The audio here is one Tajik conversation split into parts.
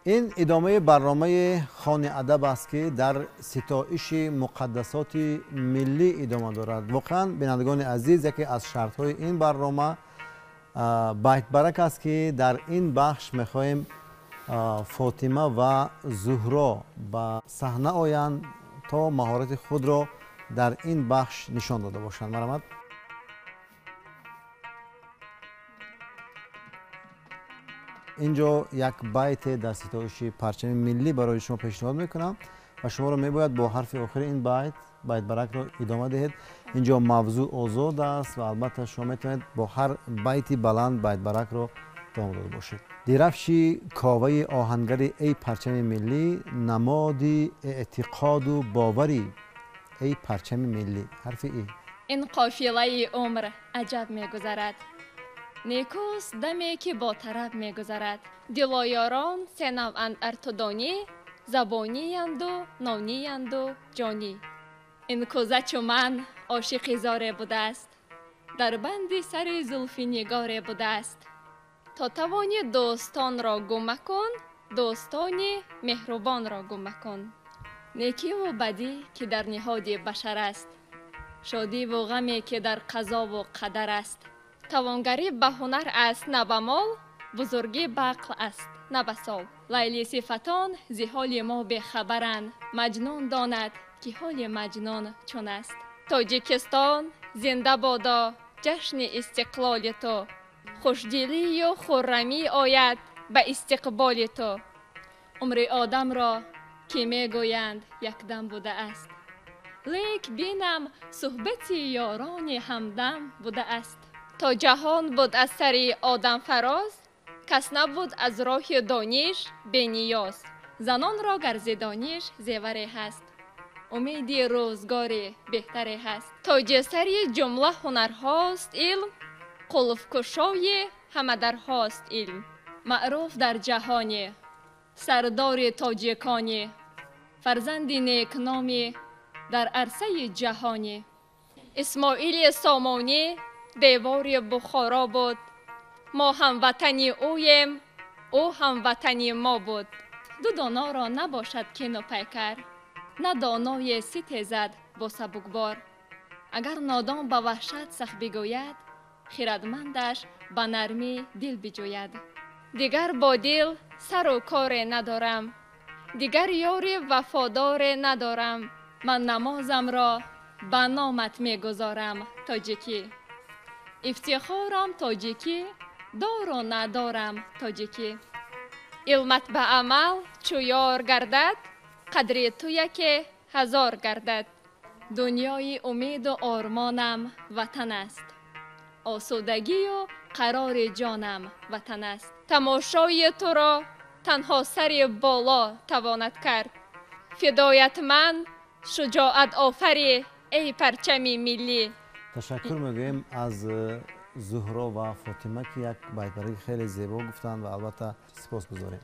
Ин идомаи барномаи Хони адаб аст, ки дар ситоиши муқаддасоти миллӣ идома дорад. Воқеан, бинандагони азиз, яке аз шартҳои ин барнома байтбарак аст, ки дар ин бахш мехоҳем Фотима ва Зуҳро ба саҳна оянд, то маҳорати худро дар ин бахш нишон дода бошанд. Марҳамат. Инҷо як байте дар ситоиши парчами миллӣ барои шумо пешниҳод мекунам ва шуморо мебояд бо ҳарфи охири ин байт байтбаракро идома диҳед. Инҷо мавзӯъ озод аст ва албатта шумо метавонед бо ҳар байти баланд байтбаракро давом дода бошед. Дирафши коваи оҳангари, эй парчами миллӣ, намоди эътиқоду боварӣ, эй парчами миллӣ. Ҳарфи и. Ин қофилаи умр аҷаб мегузарад, некӯст даме ки бо тараб мегузарад. Дилоёрон се навъанд ар ту донӣ, забониянду нониянду ҷонӣ. Ин кӯза чу ман ошиқи зоре будааст, дар банди сари зулфи нигоре будааст. То тавони дӯстонро гум макун, дӯстони меҳрубонро гум макун. Некиву бадӣ ки дар ниҳоди башар аст, шодиву ғаме ки дар қазову қадар аст. Тавонгарӣ ба ҳунар аст, на ба мол, бузургӣ ба ақл аст, на ба сол. Лайли сифатон зи ҳоли мо бехабаранд, Маҷнун донад ки ҳоли Маҷнун чун аст. Тоҷикистон зинда бодо, ҷашни истиқлоли ту, хушдилию хуррамӣ ояд ба истиқболи ту. Умри одамро ки мегӯянд якдам будааст, лек бинам суҳбати ёрони ҳамдам будааст. То ҷаҳон буд аз сари одам фароз, кас набуд аз роҳи дониш бениёз. Занонро гарзи дониш зеваре ҳаст, умеди рӯзгори беҳтаре ҳаст. Тоҷи сари ҷумла ҳунарҳост илм, қулфкушои ҳама дарҳост илм. Маъруф дар ҷаҳоне, сардори тоҷиконе, фарзанди некноме дар арсаи ҷаҳоне. Исмоили Сомонӣ девори Бухоро буд, мо ҳамватани ӯем, ӯ ҳамватани мо буд. Ду доноро набошад кину пайкар, на доное ситезад бо сабукбор. Агар нодон ба ваҳшат сах бигӯяд, хирадмандаш ба нармӣ дил биҷӯяд. Дигар бо дил сару коре надорам, дигар ёри вафодоре надорам. Ман намозамро ба номат мегузорам, тоҷикӣ. Ифтихорам тоҷикӣ, дору надорам тоҷикӣ. Илмат ба амал чу ёр гардад, қадри ту яке ҳазор гардад. Дунёи умеду ормонам ватан аст, осудагию қарори ҷонам ватан аст. Тамошои туро танҳо сари боло тавонад кард. Фидоят ман шуҷоат офарӣ, эй парчами миллӣ. Ташаккур мегӯем аз Зуҳро ва Фотима, ки як байтбараки хеле зебо гуфтанд ва албатта сипос гузорем.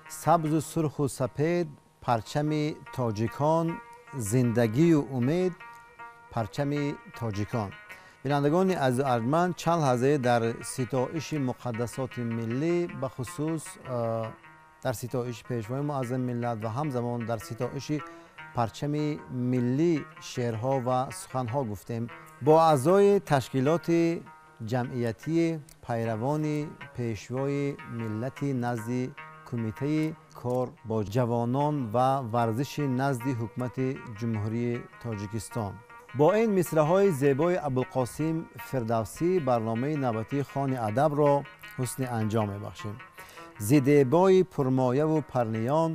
Сабзу сурху сапед парчами тоҷикон, зиндагию умед парчами тоҷикон. Бинандагони азизу арҷманд, чанд лаҳзае дар ситоиши муқаддасоти миллӣ, бахусус дар ситоиши пешвои муаззами миллат ва ҳамзамон дар ситоиши парчами миллӣ шеърҳо ва суханҳо гуфтем. Бо аъзои ташкилоти ҷамъиятии пайравони пешвои миллати назди кумитаи кор бо ҷавонон ва варзиши назди ҳукумати Ҷумҳурии Тоҷикистон. Бо ин мисраҳои зебои Абулқосим Фирдавсӣ барномаи навбатии Хони адабро ҳусни анҷом мебахшем. Зи дебои пурмояву парниён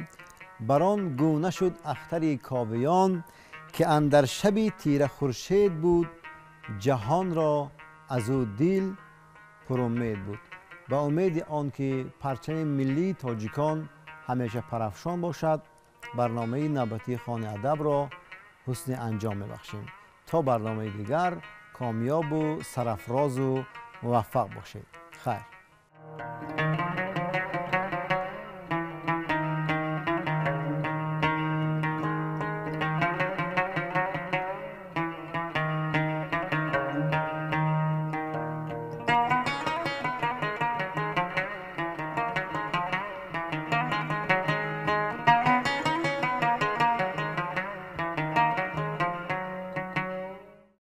бар он гуна шуд ахтари ковиён, ки андар шаби тира хуршед буд, ҷаҳонро аз ӯ дил пурумед буд. Ба умеди он ки парчами миллии тоҷикон ҳамеша парафшон бошад, барномаи навбатии Хони адабро ҳусни анҷом мебахшем. То барномаи дигар комёбу сарафрозу муваффақ бошед. Хайр.